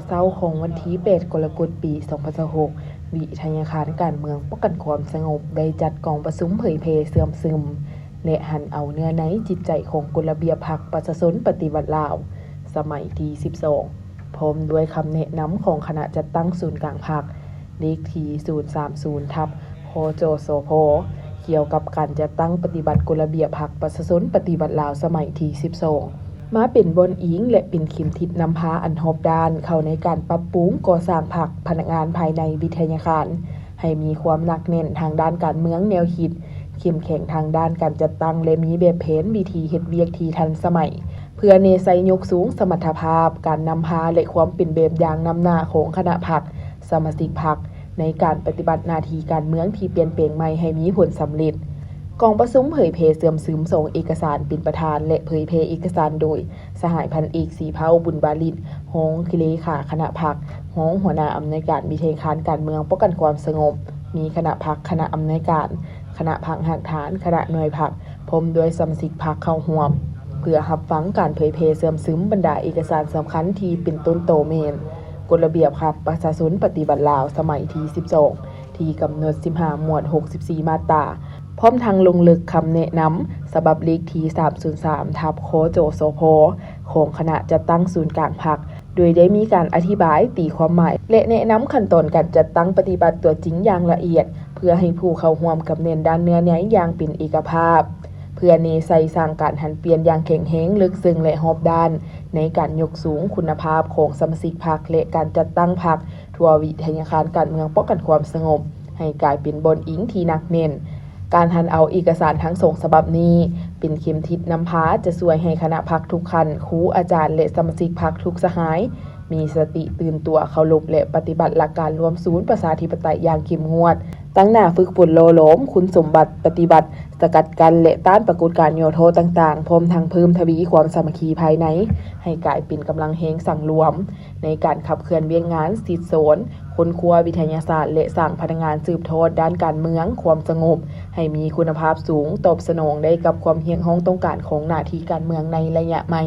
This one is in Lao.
ເຊົ້າຂອງວັນທີແປດ ກໍລະກົດ ປີສອງພັນຊາວຫົກ ວິທະຍາຄານການເມືອງປ້ອງກັນຄວາມສະຫງົບ ໄດ້ຈັດກອງປະຊຸມເຜີຍແຜ່ເຊື່ອມຊຶມ ແລະ ຫັນເອົາເນື້ອໃນຈິດໃຈຂອງກົດລະບຽບພັກປະຊາຊົນປະຕິວັດລາວ ສະໄໝທີສິບສອງ ພ້ອມດ້ວຍຄຳແນະນຳຂອງຄະນະຈັດຕັ້ງສູນກາງພັກ ເລກທີສູນສາມສູນ ທັບ ຄຈສພ ກ່ຽວກັບການຈັດຕັ້ງປະຕິບັດກົດລະບຽບພັກປະຊາຊົນປະຕິວັດລາວ ສະໄໝທີສິບສອງ ມາເປັນບ່ອນອີງ ແລະ ເປັນເຂັມທິດນຳພາອັນຮອບດ້ານເຂົ້າໃນການປັບປຸງກໍ່ສ້າງພັກ, ພະນັກງານພາຍໃນວິທະຍາຄານ ໃຫ້ມີຄວາມໜັກແໜ້ນທາງດ້ານການເມືອງແນວຄິດ, ເຂັ້ມແຂງທາງດ້ານການຈັດຕັ້ງ ແລະ ມີແບບແຜນວິທີເຮັດວຽກທີ່ທັນສະໄໝ ເພື່ອແນໃສ່ຍົກສູງສະມັດຖະພາບການນຳພາ ແລະ ຄວາມເປັນແບບຢ່າງນຳໜ້າຂອງຄະນະພັກ, ສະມາຊິກພັກ ໃນການປະຕິບັດໜ້າທີ່ການເມືອງທີ່ປ່ຽນແປງໃໝ່ໃຫ້ມີຜົນສຳເລັດ. ກອງປະຊຸມເຜີຍແຜ່ເຊື່ອມຊຶມສອງເອກະສານເປັນປະທານ ແລະ ເຜີຍແຜ່ເອກະສານໂດຍ ສະຫາຍພັນເອກ ສີເພົາ ບຸນບາລິດ ຮອງເລຂາຄະນະພັກ, ຮອງຫົວໜ້າອຳນວຍການວິທະຍາຄານການເມືອງປ້ອງກັນຄວາມສະຫງົບ, ມີຄະນະພັກ, ຄະນະອຳນວຍການ, ຄະນະພັກຮາກຖານ, ຄະນະໜ່ວຍພັກ ພ້ອມດ້ວຍສະມາຊິກພັກເຂົ້າຮ່ວມ ເພື່ອຮັບຟັງການເຜີຍແຜ່ເຊື່ອມຊຶມບັນດາເອກະສານສຳຄັນທີ່ເປັນຕົ້ນຕໍແມ່ນ ກົດລະບຽບພັກປະຊາຊົນປະຕິວັດລາວ ສະໄໝທີສິບສອງ ທີ່ກຳນົດສິບຫ້າໝວດ ຫົກສິບສີ່ມາດຕາ ພ້ອມທັງລົງເລິກຄຳແນະນຳສະບັບເລກທີສາມສູນສາມ ທັບ ຄຈສພ ຂອງຄະນະຈັດຕັ້ງສູນກາງພັກ ໂດຍໄດ້ມີການອະທິບາຍ, ຕີຄວາມໝາຍ ແລະ ແນະນຳຂັ້ນຕອນການຈັດຕັ້ງປະຕິບັດຕົວຈິງຢ່າງລະອຽດ ເພື່ອໃຫ້ຜູ້ເຂົ້າຮ່ວມກຳແໜ້ນດ້ານເນື້ອໃນຢ່າງເປັນເອກະພາບ ເພື່ອແນໃສ່ສ້າງການຫັນປ່ຽນຢ່າງແຂງແຮງ, ເລິກເຊິ່ງ ແລະ ຮອບດ້ານ ໃນການຍົກສູງຄຸນນະພາບຂອງສະມາຊິກພັກ ແລະ ການຈັດຕັ້ງພັກທົ່ວວິທະຍາຄານການເມືອງປ້ອງກັນຄວາມສະຫງົບ ໃຫ້ກາຍເປັນບ່ອນອີງທີ່ໜັກແໜ້ນ. ການຫັນເອົາເອກະສານທັງສອງສະບັບນີ້ ເປັນເຂັມທິດນຳພາ ຈະຊ່ວຍໃຫ້ຄະນະພັກທຸກຂັ້ນ, ຄູ, ອາຈານ ແລະ ສະມາຊິກພັກທຸກສະຫາຍ ມີສະຕິຕື່ນຕົວ, ເຄົາລົບ ແລະ ປະຕິບັດຫຼັກການລວມສູນປະຊາທິປະໄຕຢ່າງເຂັ້ມງວດ, ຕັ້ງໜ້າຝຶກຝົນຫຼໍ່ຫຼອມຄຸນສົມບັດປະຕິບັດ, ສະກັດກັ້ນ ແລະ ຕ້ານປາກົດການຫຍໍ້ທໍ້ຕ່າງໆ, ພ້ອມທັງເພີ່ມທະວີຄວາມສາມັກຄີພາຍໃນ ໃຫ້ກາຍເປັນກຳລັງແຮງສັງລວມ ໃນການຂັບເຄື່ອນວຽກງານສິດສອນ, ຄົ້ນຄວ້າວິທະຍາສາດ ແລະ ສ້າງພະນັກງານສືບທອດດ້ານການເມືອງ, ຄວາມສະຫງົບ ໃຫ້ມີຄຸນນະພາບສູງ, ຕອບສະໜອງໄດ້ກັບຄວາມຮຽກຮ້ອງຕ້ອງການຂອງໜ້າທີ່ການເມືອງໃນໄລຍະໃໝ່.